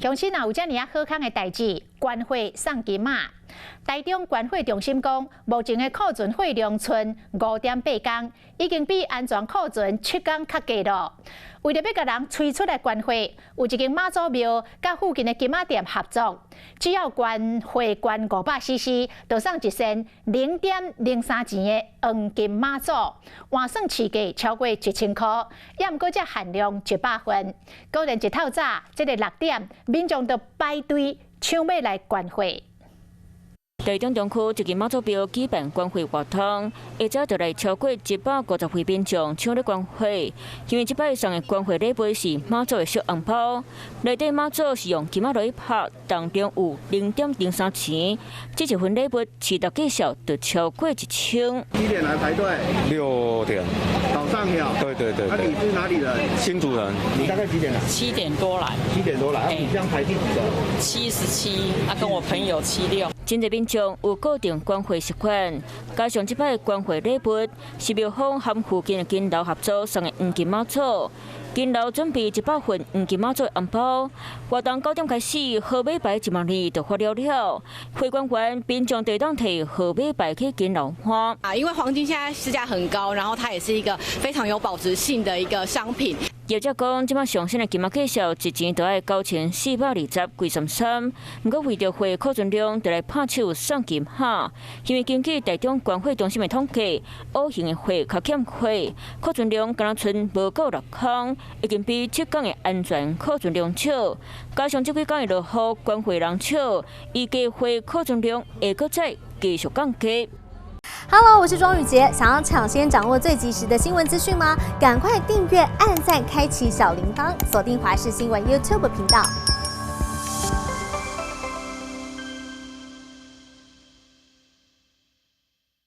鄉親若有遮爾仔好康的代誌，捐貨送金仔。台中捐貨中心講，目前的庫存貨量賰5.8工，已經比安全庫存7工較低咯。為著欲共人催出來捐貨，有一間媽祖廟佮附近的金仔店合作，只要捐貨捐500 CC，就送一仙0.03錢的黃金媽祖，換算市價超過1000箍，也毋過才限量100份。果然一透早，這个6點，民眾就排隊搶欲來捐貨。台中中區一間媽祖廟舉辦捐貨活動，下早就來超過150位民眾搶咧捐貨。因為這擺送的捐貨禮物是媽祖的小紅包，內底媽祖是用金仔來拍，重量有0.03錢。這一份禮物市值計數就超過1000。幾點來排隊？6點。早上有。對對對。那你是哪裡人？新竹人。你大概幾點來？7點多來。7點多來，啊，你這樣排第幾個？77，啊，跟我朋友76。真濟民眾有固定捐貨習慣，加上這擺捐貨禮物是廟方和附近的金樓合作送的黃金媽祖，金樓準備100份黃金媽祖的紅包。活動9點開始，號碼牌一問呢就發了了。會捐完，民眾就當提號碼牌去金樓換。啊，因為黃金現在市價很高，然後它也是一個非常有保值性的一個商品。業者講，這擺上新的金仔價數一錢就愛9420幾三三，毋過為著貨庫存量，就來拍手送金盒。因為根據台中捐貨中心的統計，烏型的貨較欠貨，庫存量敢若賰無夠6工，已經比7工的安全庫存量少。加上這幾工的落雨，捐貨人少，預計貨庫存量會閣再繼續降低。 Hello，我是莊宇傑，想要搶先掌握最及時的新聞資訊嗎？趕快訂閱、按讚、開啟小鈴鐺，鎖定華視新聞 YouTube 頻道。